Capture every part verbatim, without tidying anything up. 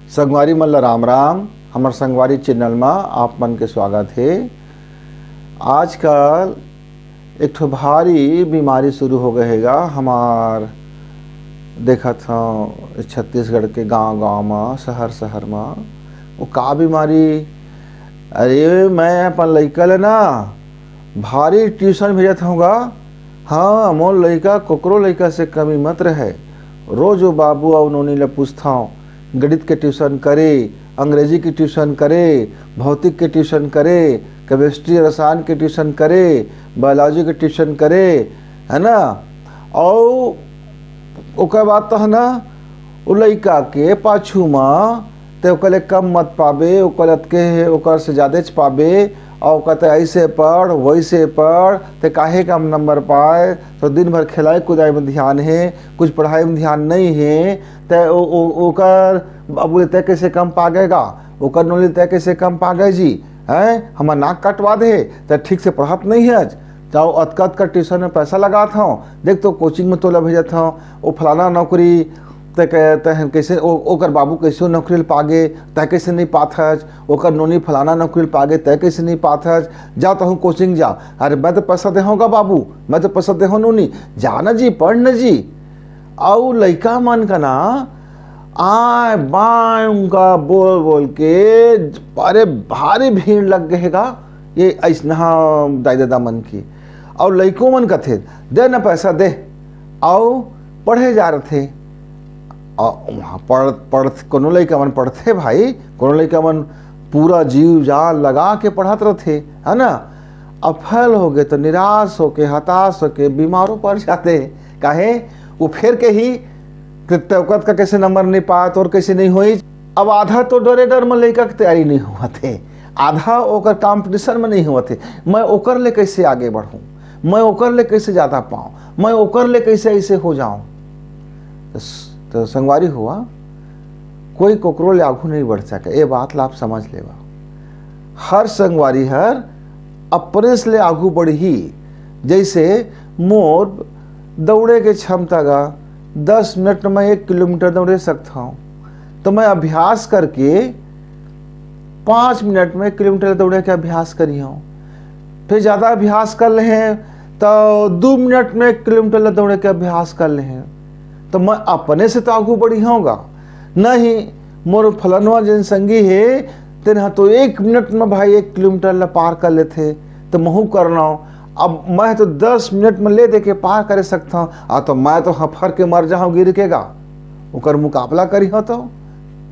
संगवारी मन ला राम राम। हमर संगवारी चैनल मा आप मन के स्वागत हे। आजकल एक ठो भारी बीमारी शुरू हो गए हे गा। हमार देखत हव छत्तीसगढ़ के गांव-गांव मा, शहर-शहर मा। वो का बीमारी? अरे, मैं अपन लइका ल ना भारी ट्यूशन भेजत हव गा। हाँ, मोर लइका कोकरो लइका से कमी मत रहे। रोज वो बाबू अउ नोनी ल पूछथव, गणित के ट्यूशन करे, अंग्रेजी के ट्यूशन करे, भौतिक के ट्यूशन करे, केमिस्ट्री रसायन के ट्यूशन करे, बायोलॉजी के ट्यूशन करे, है ना? अउ ओकर बाद तो है ना, उ लइका के पाछू म ते ओकर ले कम मत पाबे, ओकर अतके हे, ओकर से जादेच पाबे, अउ कहते ऐसे पढ़, वैसे पढ़, ते काहे कम नंबर पाए, तो दिन भर खेलाए कुदाए में ध्यान हे, कुछ पढ़ाई में ध्यान नहीं हे, ते ओ, ओ, ओकर बाबू ले तय कैसे कम पा गए गा, ओकर नोनी ले तय कैसे कम पा गए जी, हैं? हमर नाक कटवा दे, ते ठीक से पढ़त नहीं है। जाओ, अतका अतका ट्यूशन में पैसा लगात हव, देख तो कोचिंग में तोला भेजत हव, वो फलाना नौकरी, ते कह-, ते कैसे, ओ-, ओकर बाबू कैसे नौकरी ल पागे, तय कैसे नहीं पात हच, ओकर नोनी फलाना नौकरी ल पागे, तय कैसे नहीं पात हच, जा तहूँ कोचिंग जा। अरे, मैं तो पैसा दे हव गा बाबू, मैं तो पैसा दे हव नोनी, जा ना जी, पढ़ ना जी। अउ लइका मन का ना आय बाय उनका बोल बोल के, अरे, भारी भीड़ लग गए गा ये अइसनहा दाई ददा मन की। अउ लइको मन कथे, दे ना पैसा दे, अउ पढ़े जा रथे। अउ वहाँ पढ़ पढ़ कोनो लइका मन पढ़थे भाई, कोनो लइका मन पूरा जीव जान लगा के पढ़त रथे, है ना? अब फेल हो गए तो निराश होके, हताश होके बीमारो पड़ जाते। काहे? वो फेर के ही कि ते ओकर का कैसे नंबर नहीं पाए, तोर कैसे नहीं होई। अब आधा तो डरे डर में लइका के तैयारी नहीं हुआ थे, आधा ओकर कंपटीशन में नहीं हुआ थे, मैं ओकर ले कैसे आगे बढ़ूं, मैं ओकर ले कैसे ज़्यादा पाऊं, मैं ओकर ले कैसे ऐसे हो जाऊं। तो, तो संगवारी हुआ, कोई कोकरो ले आगू नहीं बढ़ सके, ये बात ला आप समझ लेवा। हर संगवारी हर अपने से ले आगू बढ़ही। जैसे मोर दौड़े के क्षमता गा, दस मिनट में एक किलोमीटर दौड़े सकता हूँ, तो मैं अभ्यास करके पाँच मिनट में एक किलोमीटर दौड़े के अभ्यास करी हूँ। फिर ज़्यादा अभ्यास कर ले हैं तो दो मिनट में एक किलोमीटर दौड़े के अभ्यास कर ले हैं, तो मैं अपने से तो आगू बढ़ी हूँ गा। नहीं, मोर फलनवा जन संगी हे, तेन ह तो एक मिनट में भाई एक किलोमीटर ला पार कर लेथे, तो महू करना हूँ। अब मैं तो दस मिनट में ले दे के पार करे सकता हूँ, आ तो मैं तो हफर के मर जाऊँ गिर के गा, ओकर मुकाबला करी हूँ तो,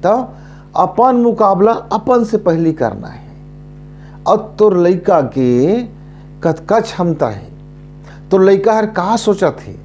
तो अपन मुकाबला अपन से पहली करना है। और तोर लइका के कतका क्षमता है, तोर लइका हर का सोचत है।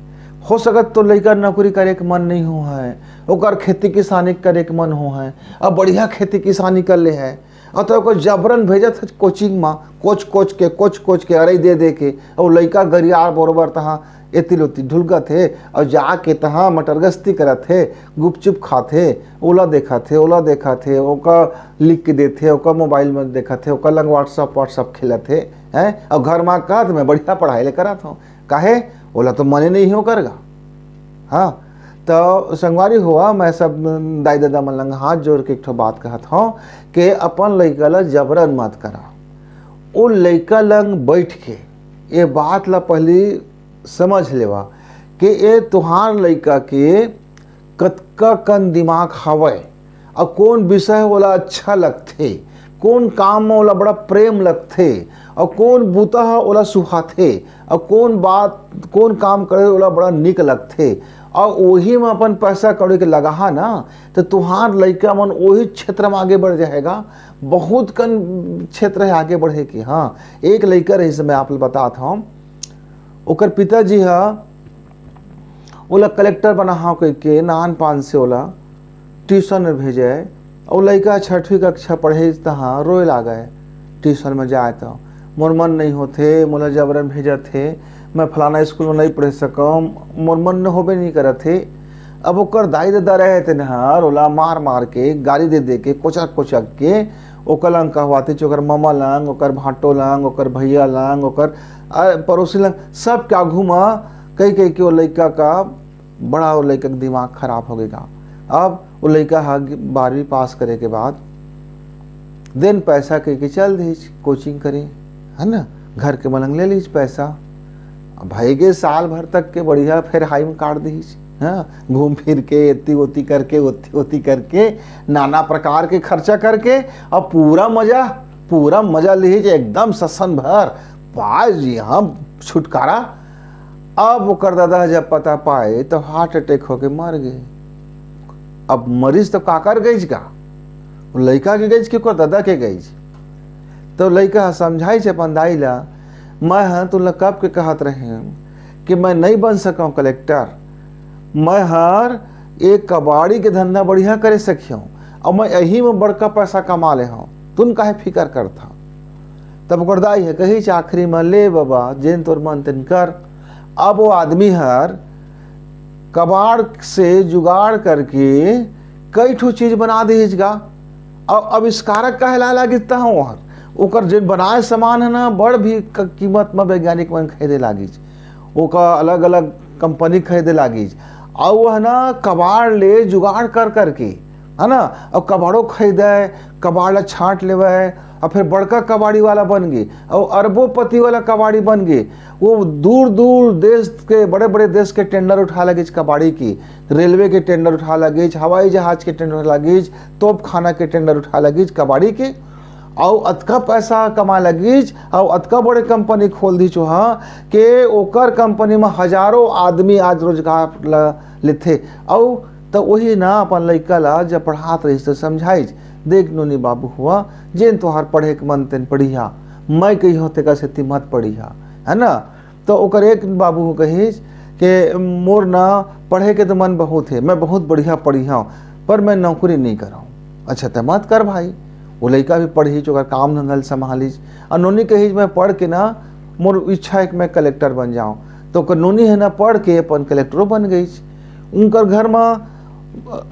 हो सकत तोर लइका नौकरी करे के मन नहीं हो है, ओकर खेती किसानी करे के मन हो है, अब बढ़िया खेती किसानी कर ले है, और तो ओकर जबरन भेजत है कोचिंग में, कोच कोच के, कोच कोच के अरई दे दे के, और लइका गरियार बरोबर तहाँ एती लोती ढुलकत हे, और जाके तहाँ मटरगस्ती करत हे, गुपचुप खात हे, ओला देखत हे, ओला देखत हे, ओकर लिख के देत हे, ओकर मोबाइल में देखत हे, ओकर लंग WhatsApp, WhatsApp खेलत हे, हैं? और घर में कहत, "मैं बढ़िया पढ़ाई ले करत हूँ।" काहे? ओला तो मने नहीं हो करगा। हाँ, तो संगवारी हुआ, मैं सब दाई ददा मन लंग हाथ जोड़ के एक ठो बात कहत हूँ कि अपन लइका ला जबरन मत करा। ओ लइका लंग बैठ के ये बात ला पहली समझ लेवा कि ए तुहार लइका के कतका कन दिमाग हवय, अउ कोन विषय ओला अच्छा लगथे, कोन काम म ओला बड़ा प्रेम लगथे, अउ कोन बुता ह ओला सुहाथे, अउ कोन बात, कोन काम करे ओला बड़ा निक लगथे, अउ ओही म अपन पैसा कौड़ी के लगाहा ना, त तुहार लइका मन ओही क्षेत्र म आगे बढ़ जाएगा। बहुत कन क्षेत्र है आगे बढ़े के। हाँ, एक लइका रहिस, मैं आप ल बतात हौं, ओकर पिताजी ह ओला कलेक्टर बनाहव कहिके नान पान से ओला ट्यूशन में भेजे। अउ लइका छठवीं कक्षा पढ़े तहाँ रोए लागे, ट्यूशन में जाए त, "मोर मन नहीं होथे, मोला जबरन भेजत हे, मैं फलाना स्कूल में नहीं पढ़े सकौं, मोर मन होबे नहीं करत हे।" अब ओकर दाई ददा रहे तेन हर ओला मार मार के, गारी दे दे के, कोचक कोचक के ओकर लंग कहवाथे, ओकर ममा लंग, ओकर भांटो लंग, ओकर भैया लंग, ओकर, अ, पड़ोसी लंग, सब के आघू म कहि कहि के ओ लइका का, बड़ा ओ लइका के दिमाग खराब हो गे गा। अब वो लइका ह बारहवीं पास करे के बाद देन पैसा कह के चल दिस कोचिंग करे, है ना, घर के मन ले लिस पैसा। अब भाई के साल भर तक के बढ़िया फेर हाई में काट दिस, हाँ, घूम फिर के एती ओती करके ओती ओती करके नाना प्रकार के खर्चा करके अब पूरा मजा, पूरा मजा लिस एकदम ससन भर, पाए जी हम छुटकारा। अब ओकर दादा जब पता पाए तो हार्ट अटैक होके मर गए। अब मरीज तो काकर गईज का, वो लइका के गईज कि ओकर दादा के गईज? तो लइका ह समझाइस अपन दाई ला, मैं ह तुला कब के कहत रहे कि मैं नहीं बन सकूं कलेक्टर, मैं हर एक कबाड़ी के धंधा बढ़िया करे सकियों और मैं यही में बड़का पैसा कमा ले हूँ, तुम काहे फिकर करता? तब ओकर दाई ह कहिस आखिरी में, ले बाबा, जेन तोर मन तेन कर। अब वो आदमी हर कबाड़ से जुगाड़ करके कई ठो चीज बना दिस गा। अब आविष्कारक कहलाए लागिस तहाँ ओहर, ओकर जेन बनाए सामान है ना, बड़ भी क-, कीमत में वैज्ञानिक मन खरीदे लागिस, ओकर अलग अलग कंपनी खरीदे लागिस। और वह ना कबाड़ ले जुगाड़ कर करके, है ना, और कबाड़ो खरीदे, कबाड़ ला छांट लेवे, और फिर बड़का कबाड़ी वाला बन गए और अरबोपति वाला कबाड़ी बन गए। वो दूर दूर देश के, बड़े बड़े देश के टेंडर उठा लगिस कबाड़ी की, रेलवे के टेंडर उठा लगिस, हवाई जहाज के टेंडर उठा लगिस, तोपखाना के टेंडर उठा लगिस कबाड़ी के। अउ अतका पैसा कमा लगिस, अउ अतका बड़े कंपनी खोल दिस ओहा, के ओकर कंपनी में हजारों आदमी आज रोजगार ल-, लेथे। अउ त वही ना अपन लइका ला जब पढ़ात रहिस त समझाइस, देख नोनी बाबू हुआ, जेन तोहार पढ़े के मन तेन पढ़िया, मैं कहियो तेकर सेती मत पढ़िया, है ना? तो ओकर एक बाबू हो कहिस के मोर ना पढ़े के तो मन बहुत है, मैं बहुत बढ़िया पढ़िया हूँ, पर मैं नौकरी नहीं कराऊँ। अच्छा, ते मत कर भाई। वो लइका भी पढ़िस, ओकर काम धंधा ल संभालिस। आ नोनी कहिस, मैं पढ़ के ना, मोर इच्छा है कि मैं कलेक्टर बन जाऊँ। तो ओकर नोनी है ना, पढ़ के अपन कलेक्टरो बन गईस। उनकर घर में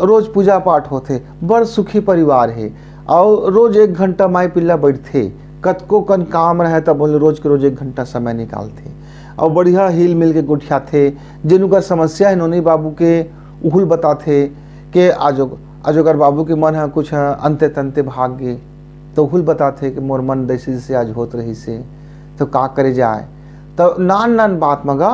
रोज पूजा पाठ होथे, बड़ सुखी परिवार हे। अउ रोज एक घंटा माई पिल्ला बैठथे, कतको कन काम रहे तब बोले रोज के रोज एक घंटा समय निकालथे। अउ बढ़िया हिल मिल के गोठियाथे। जेन उकर समस्या हे नोनी बाबू के, उहुल बताथे के आज, आज ओकर बाबू के मन ह कुछ अंते तंते भाग गे, तो उहुल बताथे कि मोर मन जैसे जैसे आज होत रहिस हे, तो का करे जाए। तो नान नान बात म गा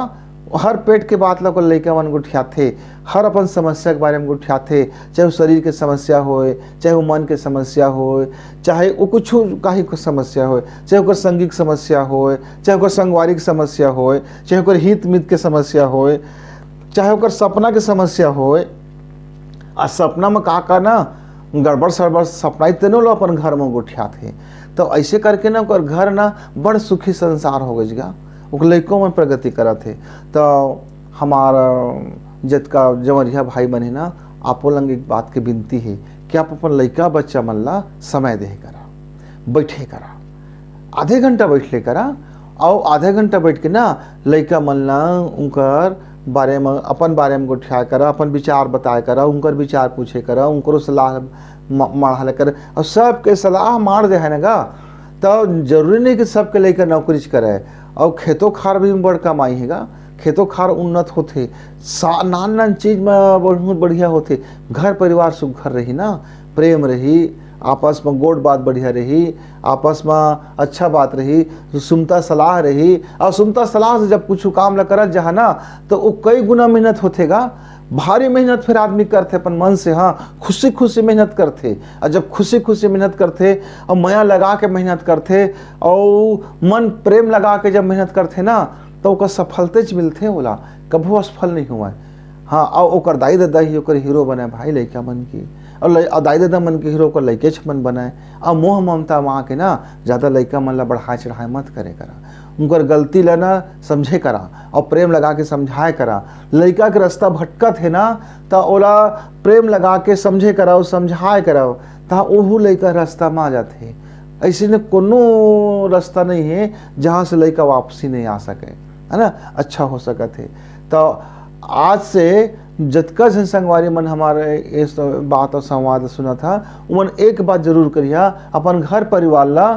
हर पेट के बात ल ओकर लइका मन गोठियाथे, हर अपन समस्या के बारे में गोठियाथे, चाहे वो शरीर के समस्या होए, चाहे वो मन के समस्या होए, चाहे वो कुछ काही के समस्या होए, चाहे ओकर संगी के समस्या होए, चाहे ओकर संगवारी के समस्या होए, चाहे ओकर हित मित के समस्या होए, चाहे ओकर सपना के समस्या होए। आ सपना में का का ना गड़बड़ सड़बड़ सपना ही तेनो लो अपन घर में गोठियाथे। तो ऐसे करके ना ओकर घर ना बड़ सुखी संसार हो गइस गा, ओकर लइको में प्रगति करत हे। तो हमार जतका जंवरिया भाई मन हे ना, आपो लंग एक बात के विनती हे कि आप अपन लइका बच्चा मन ला समय देहे करा, बैठे करा, आधे घंटा बैठ ले करा, अउ आधे घंटा बैठ के ना लइका मन ला उनकर बारे में, अपन बारे में गोठियाए करा, अपन विचार बताए करा, उनकर विचार पूछे करा, उनकरो सलाह म-, माढ़ा ले करा। अउ सबके सलाह माढ़ दे है ना गा, तो जरूरी नहीं कि सबके लइका नौकरी च करे। अउ खेतो खार भी बड़ कमाई हे गा, खेतो खार उन्नत होथे, सा-, नान नान चीज में बहुत बढ़िया होथे। घर परिवार सुघर रही ना, प्रेम रही, आपस में गोठ बात बढ़िया रही, आपस में अच्छा बात रही, सुमता सलाह रही। अउ सुमता सलाह से जब कुछ काम ल करत जहा ना, तो वो कई गुना मेहनत होथे गा। भारी मेहनत फिर आदमी करथे अपन मन से, हाँ, खुशी खुशी मेहनत करथे। अउ जब खुशी खुशी मेहनत करथे अउ मया लगा के मेहनत करथे अउ मन प्रेम लगा के जब मेहनत करथे ना, तो ओकर सफलतेच मिलथे ओला, कभू असफल नहीं होवय। हाँ, अउ ओकर दाई ददा ही ओकर हीरो बनय भाई लइका मन के, अउ लइ-, अउ दाई ददा मन के हीरो ओकर लइकेच मन बनय। अउ मोह ममता में आके ना ज्यादा लइका मन ला बढ़ाए चढ़ाए मत करे करा, उनकर गलती ला ना समझे करा अउ प्रेम लगा के समझाए करा। लइका के रास्ता भटकत हे ना, त ओला प्रेम लगा के समझे करा अउ समझाए करा, त ओहू लइका रास्ता में आ जाथे। ऐसे ने कोनो रास्ता नहीं है जहाँ से लइका वापसी नहीं आ सके, है ना, अच्छा हो सकत है। तो आज से जतका झन संगवारी मन हमारे इस बात और संवाद सुनत हा, उमन एक बात जरूर करिहा, अपन घर परिवार ला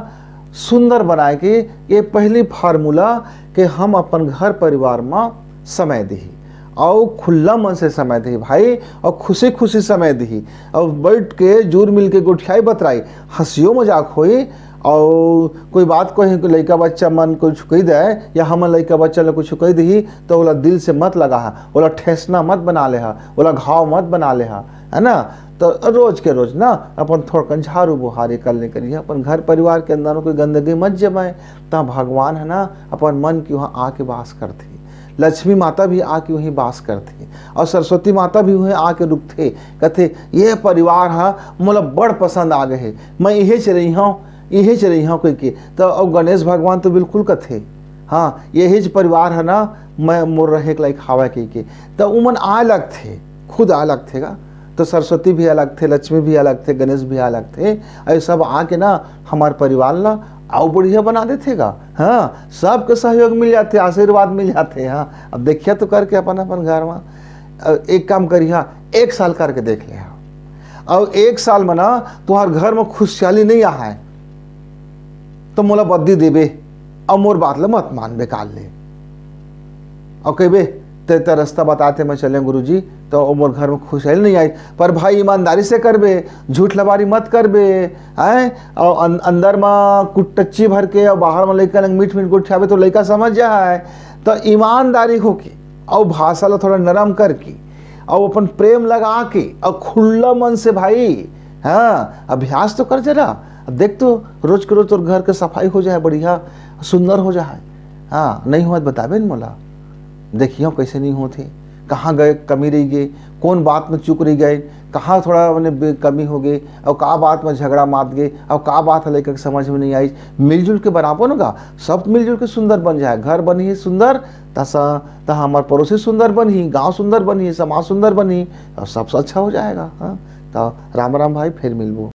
सुंदर बनाए के ये पहली फार्मूला कि हम अपन घर परिवार में समय देही। अउ खुल्ला मन से समय दिही भाई, अउ खुशी खुशी समय दिही, अउ बैठ के जुर मिल के गोठियाई बतराई, हंसियो मजाक होई, अउ कोई बात कोई लइका बच्चा मन कुछ कही दे, या हमन लइका बच्चा ल कुछ कही दिही, तो ओला दिल से मत लगा हा, ओला ठेसना मत बना ले हा, ओला घाव मत बना ले हा, है ना? तो रोज के रोज ना अपन थोड़कन झाड़ू बुहारी कर ले करिए, अपन घर परिवार के अंदर में कोई गंदगी मत जमाए, ता भगवान है ना अपन मन की वहाँ आके वास करथे। लक्ष्मी माता भी आके वहीं वास करथे, और सरस्वती माता भी वहीं आके रुकथे, कथे, "ये परिवार हा मोला बड़ पसंद आ गए हे, मैं इहेच रही हूँ, इहेच रही हूँ," कहिके। तो अब गणेश भगवान तो बिल्कुल कथे, "हाँ, यहीच परिवार है ना, मैं मोर रहे के लायक हावय," कहिके। तो उमन आए लगथे, खुद आए लगथे गा। तो सरस्वती भी अलग थे, लक्ष्मी भी अलग थे, गणेश भी अलग थे। ये सब आके ना हमार परिवार ला अउ बढ़िया बना देथे गा। हाँ, सबके सहयोग मिल जाथे, आशीर्वाद मिल जाथे। हाँ, अब देखिए तो करके अपन अपन घर में, अ, एक काम करिहा, एक साल करके देख ले। अब एक साल में ना तुम्हार घर में खुशहाली नहीं आए, तो मोला बद्दी देबे, अउ मोर बात ल मत मान बेकार ले। अउ कहिबे, "ते, ते रास्ता बताथे, मैं चले गुरुजी, तो मोर घर में खुशहाली नहीं आई।" पर भाई, ईमानदारी से करबे, झूठ लबारी मत करबे, हैं? अउ अन-, अंदर में कुटच्ची भर के अउ बाहर में लइका लंग मीठ मीठ गोठियाबे, तो लइका समझ जाए। तो ईमानदारी होके, अउ भाषा ला थोड़ा नरम करके, अउ अपन प्रेम लगा के, अउ खुल्ला मन से भाई, हाँ, अभ्यास तो कर जरा। अब देख तो, रोज के रोज तोर घर के सफाई हो जाए, बढ़िया सुंदर हो जाए। हाँ, नहीं होत बताबे न मोला, देखियो कैसे नहीं होत हे, कहाँ गए कमी रह गए, कौन बात में चूक रह गए, कहाँ थोड़ा मने बे-, कमी हो गए, और का बात में झगड़ा मात गए, और का बात है लेकर समझ में नहीं आई। मिलजुल के बनाबो न गा, सब मिलजुल के सुंदर बन जाए, घर बनही सुंदर, तसा त हमर पड़ोसी सुंदर बनही, गांव सुंदर बनही, समाज सुंदर बनही, और सबसे अच्छा हो जाएगा। हाँ, तो राम राम भाई, फिर मिलबो।